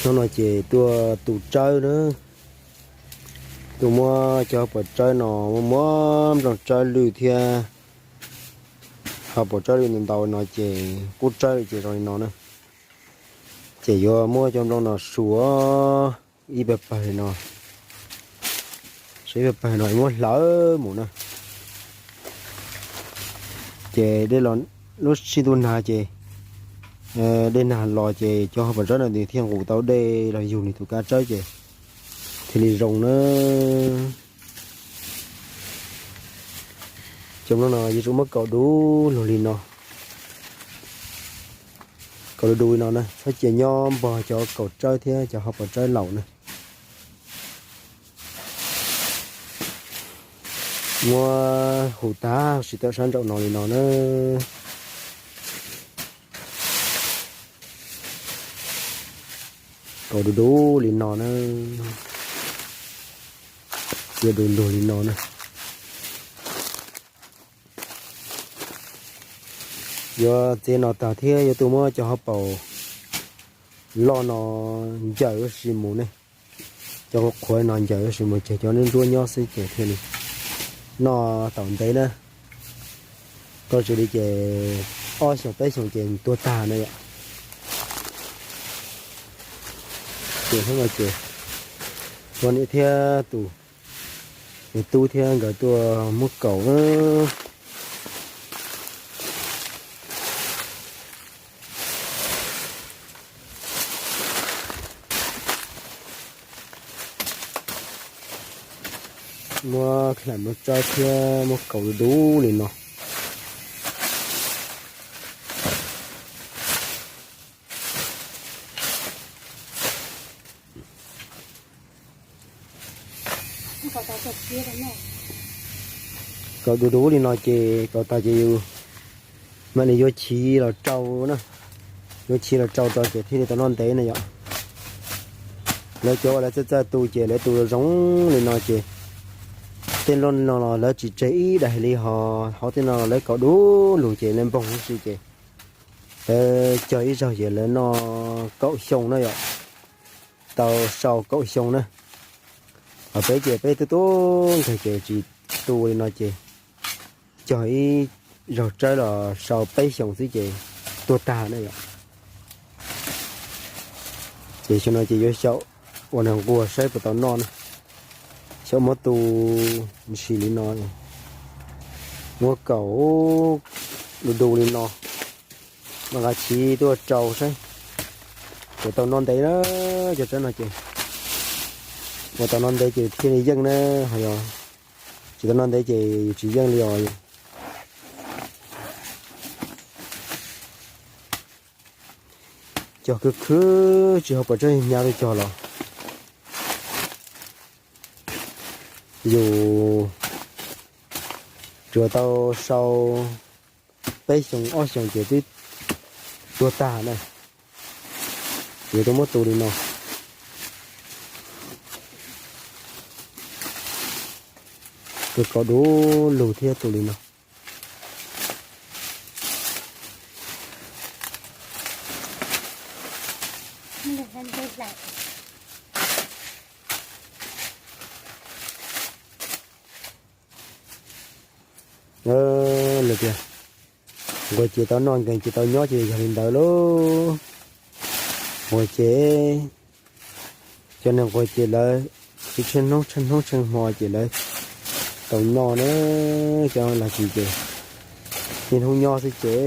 Hnub no ces tuaj tu tsawb na, tuaj muab cov hauv paus tsawb no, muab muab nplooj tsawb lwj thiab hauv paus tsawb lwj ntau ntau no ces qub tsawb lawm ces zoo li no na. Ces yuav muab cov nplooj no suav ib pawg pawg li no, suav ib pawg pawg no muab hlawv mus na. Ces dej los, lub sij ntuj nag ces, dej nag los ces cov hauv paus tsawb no nws thiaj nqus tau dej los yug nws tus kab tsawb ces thiaj li zoo na. Cov nplooj no yuav tsum muab kaum du lug li no, kaum du du li no na, txhob cia nyob npog cov kaum tsawb thiab cov hauv paus tsawb laus na. Muab hu tag sim tawm sab nraum no li no na. Kaum du du li no na, cia du lug li no na. Yuav txiav no tag thiab yuav tuaj muab cov hauv paus loj no ncaws ua si mus ne. Cov qhuav qhuav no ncaws ua si mus ces cov ntsuab ntsuab nyob xwb ces thiaj li noj tau ntev na. Koj tsis li ces ob xyoos peb xyoos ces tuag tag na yom. Ces hnub no ces ua niam thiab tus niam tub thiab nkawd tuaj muab kaum na. Muab khlais muab tsawb thiab muab kaum du du li no. Kaum du du li no ces kaum tag ces yus mam li yuav chiv los rau na, yuav chiv los rau rau ces thiaj li tau noj ntev na yom. Lawv cov uas lawv txawj txawj tu ces lawv tu zoo li no ces tej nplooj no los lawv tsis tseg ib daim li, ho hauv tej no los lawv kaum du lug ces lawv npoog huv si ces lawv cog ib zaug ces lawv noj kaum xyoo na yom, tau sau kaum xyoo na. Ho peb ces peb tub tub nkeeg ces tsis tu li no ces cog ib zaug tsawb los sau peb xyoos xwb ces tuag tag na yom. Ces xyoo no ces yuav xyaum ua nws nquag saib puas tau noj na. Xyaum muab tu ntsis li no, muab kaum du du li no, mam nqa chiv tuaj rau saib puas tau noj ntev na. Cov tsawb no ces puas tau noj ntev ces thiaj li yeej na, ho yog tsis tau noj ntev ces yus tsis yeej li os. Cog khwv khwv tsis hauv paus tsawb hnyav li cog los yus tsuas tau sau peb xyoos ob xyoos ces twb tuag tag na. Ces yuav tau muab tu li no, tu kaum du lug thiab tu li no. Lawv tias nquag ces tau noj, nkees ces tau nyob ces yog li ntawd lauj. Nquag ces cov neeg nquag ces lawv tsis tsheej hnub tsheej hnub tsheej hmo ces lawv tau noj na, cov los tsis ces niaj hnub nyob xwb ces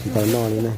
tsis tau noj li na.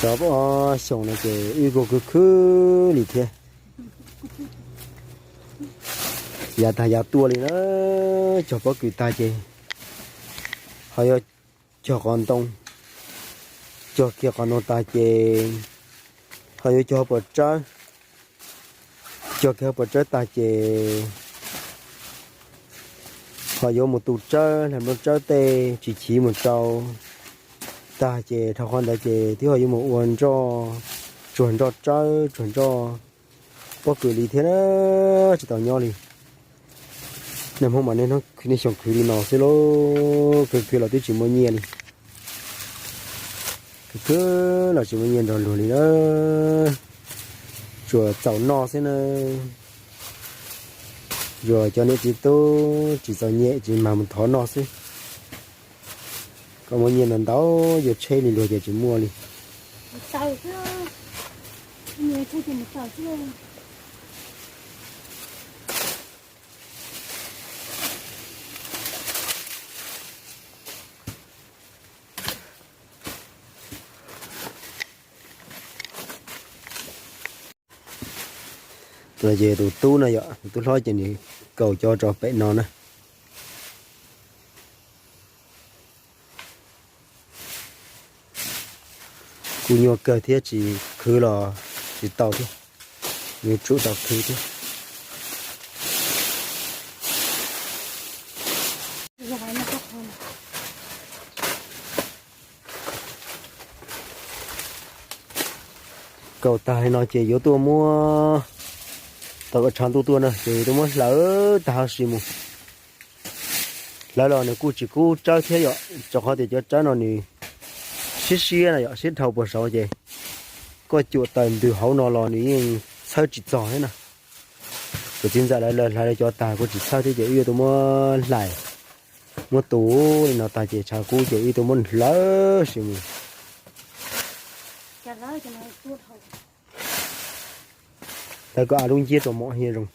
Cov ob xyoos no ces wb kuj khwv khwv li thiab. Yav tag yav tuaj li na, cog pob kws tag ces ho yuav cog qos ntoo, cog kiag qos ntoo tag ces ho yuav cog hauv paus tsawb, cog kiag hauv paus tsawb tag ces ho yuav mus tu tsawb, hlais nplooj tsawb tej tsis chiv mus rau tag ces dhau qhov ntawd ces twb ho yuav mus ua nroj, tsuag nroj tsawb, tsuag nroj Pob kws li thiab na, tsis tau nyob li. Nej Hmoob mas nej xyoo khwv li no xwb lauj, khwv khwv los twb tsis muaj nyiaj li. Khwv khwv los tsis muaj nyiaj nrog luag li na, tsuas txaus noj xwb na. Yog cov niam txiv tub tsis txom nyem tsis mag mus thov noj xwb. Kom muaj nyiaj ntau ntau yuav tsheb li luag ces tsis muaj li. Ces tus tub no yom, tus tub hlob ces nws kaus cov rau pem no na. Kuj nyuaj kawg thiab, tsis khwv los tsis tau thiab, yuav tsum tau khwv thiab. Kaus tag li no ces yuav tuaj muab, tau ua tshav ntuj tuaj na ces yuav tuaj muab hlawv tag huv si mus. Hlawv los nws kuj tsis kub tsawb thiab yom, rau qhov tias cov tsawb no nws siab siab na yom, siab dhau puag saud ces koj cuam taws ntws hauv no los nws yeej txhawb tsis txog thiab na. Kuv txiv ntxawm lawv hlawv cov tag kuj tsis txhawb thiab ces wb yuav tuaj muab hlais, muab tu li no tag ces tshav kub ces wb tuaj muab hlawv si mus. Hlawv kom av lub nciab rau mom thiaj zoo.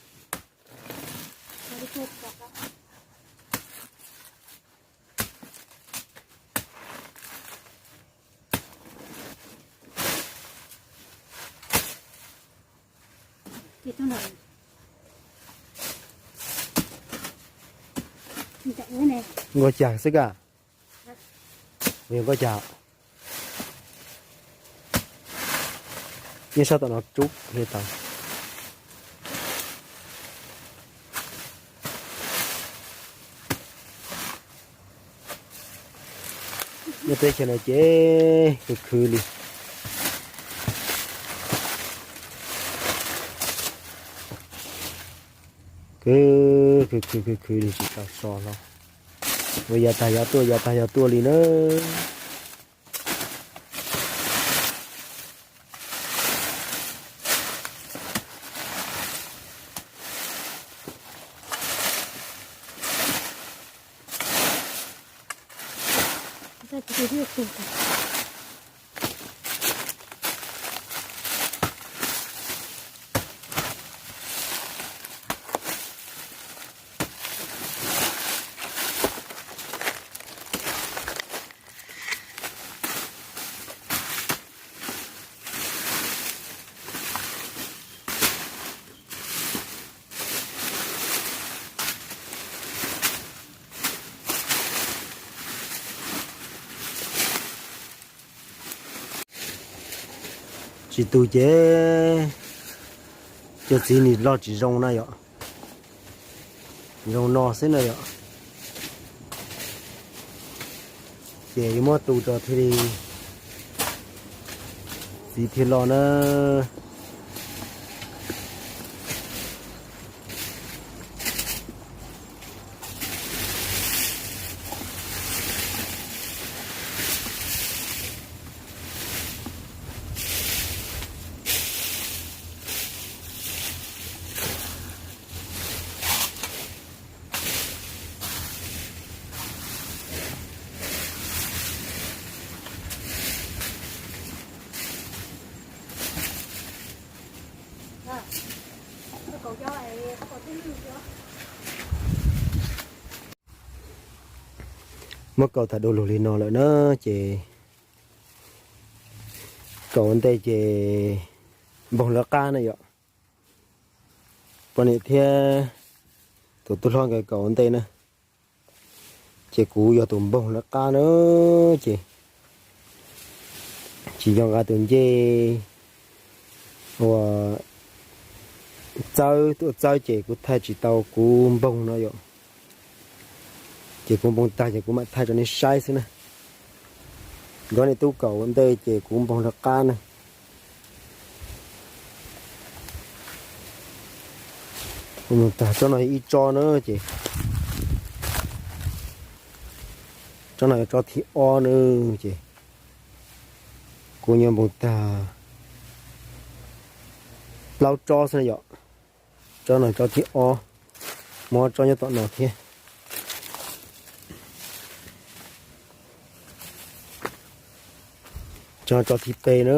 Nkauj Cag xwb ka. Nkauj Cag, nyob sab tom no rub li tau. Nyob teb chaws no ces khwv khwv li, khwv khwv khwv khwv li tsis tau so hlo. Ua yav tag yav tuaj, yav tag yav tuaj li na. Tsis tu ces cov txiv nim loj tsis zoo na yom, zoo no xwb na yom. Ces yuav muab tu rau thiaj li txiv thiaj loj na. Muab kaus tag du lug li no lawm na, ces kaus ua ntej ces npoog lawv qab na yom. Poj niam thiab tus tub hlob nkawd kaus ua ntej na, ces kuv yog tus npoog lawv qab na, ces tsis nco nqa tus ncej uas txawb tuaj txawb ces kuv thaij tsis tau kuv npoog no yom. Ces kuv npoog tag ces kuv mam thaij rau nej saib xwb na. Nkawd niam tub kaus ua ntej ces kuv npoog lawv qab na. Mus tag tsob no ib tsob na ces, tsob no yog tsob thib ob na ces, kuv nyuam npoog tag plaub tsob xwb na yom. Tsob no tsob thib ob, muaj tsob nyob tom no thiab. Tsob, tsob thib peb na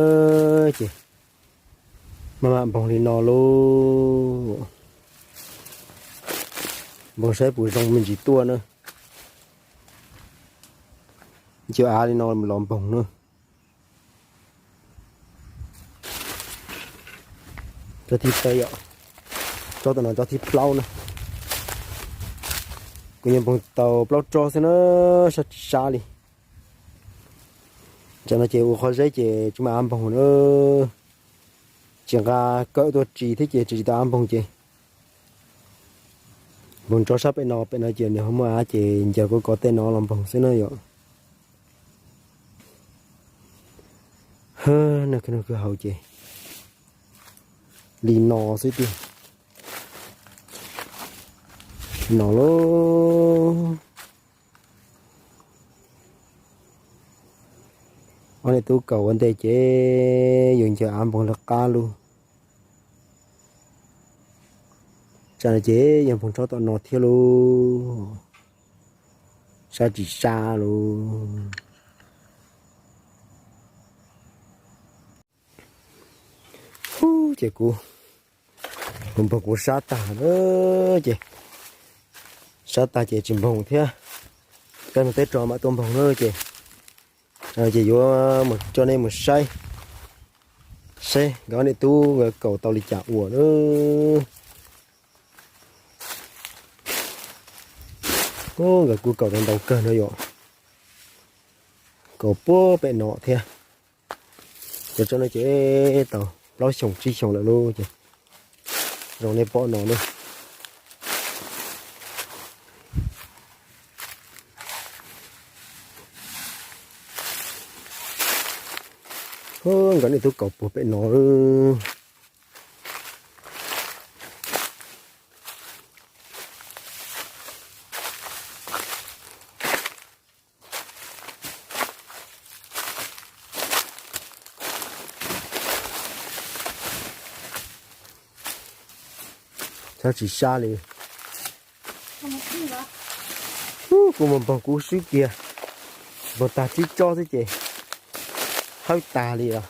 ces, maj mam npoog li no lauj. Npoog saib puas zoo me ntsis tuaj na. Cov av li no los npoog na. Tsob thib peb yom, tsob tom no tsob thib plaub na. Kuv nyuam npoog tau plaub tsob xwb na, sab tsis sab li. Tam no ces ua qhov zeb ces tsis muaj av npoog na. Tsis nqa kawm tuaj tsis thiab ces tsis tau av npoog ces npoog tsob sab pem no, pem no ces nws ho muaj av ces ncaws kov kov tej no los npoog xwb na yom. Nws kwj haus ces li no xwb tiag. No lauj. Ob niam tub kaum ua ntej ces yus ncaws av npoog lawv qab lauj. Tam no ces yog npoog tsob tom no thiab lauj. Sab tsis sab lauj. Ub, ces kuv, kuv npoog kuv sab tag na ces, sab tag ces tsis npoog thiab. Peb mus teb tso mam tuaj npoog na ces, ces yuav mus coj nej mus saib, saib nkawd ob niam tub nkawd kaum tau li cas ua na. Ub, nkawd kuj kaum tau ntau kawg no yom. Kaum puag pem no thiab. Cov tsob no ces tau plaub xyoos tsib xyoos lawm lauj ces zoo nej pom no na. Ub, nkawd niam tub kaum puag pem no. Sab tsis sab li. Ub, kuv mus npoog kuv swb kiag, npoog tag tsib tsob xwb ces hawb tag li os.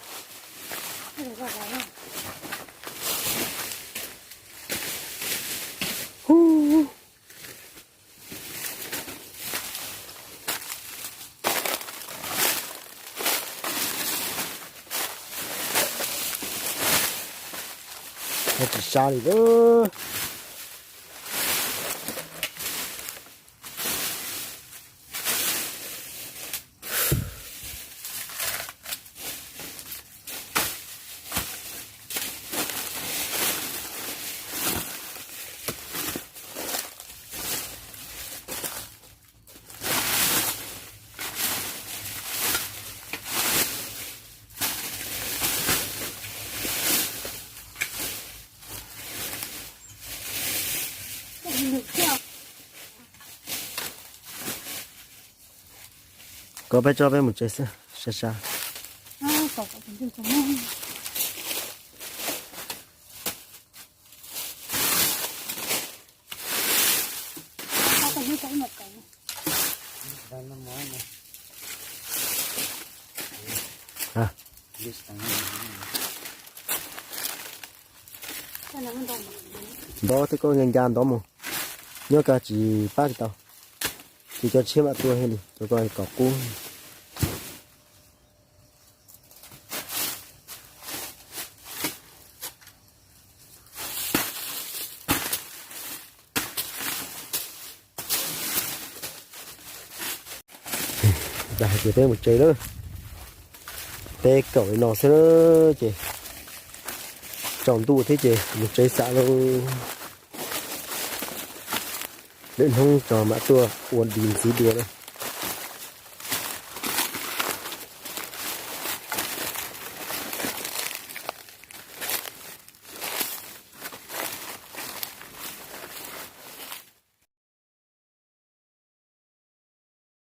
Ub, tsis sab li. Koj peb tso peb mus tsev xwb, sab sab. Ntov thiab koj nca nca ntov mus, nyob koj tsis pab tsis tau, ces cov tshiab mam tuaj thiaj li cov koj kom qub. Ces peb mus tsev lawm, peb kaum li no xwb ces tsaus ntuj thiab ces mus tsev xam lauj. Lwm hnub tso mam tuaj ua dis ntxiv dua.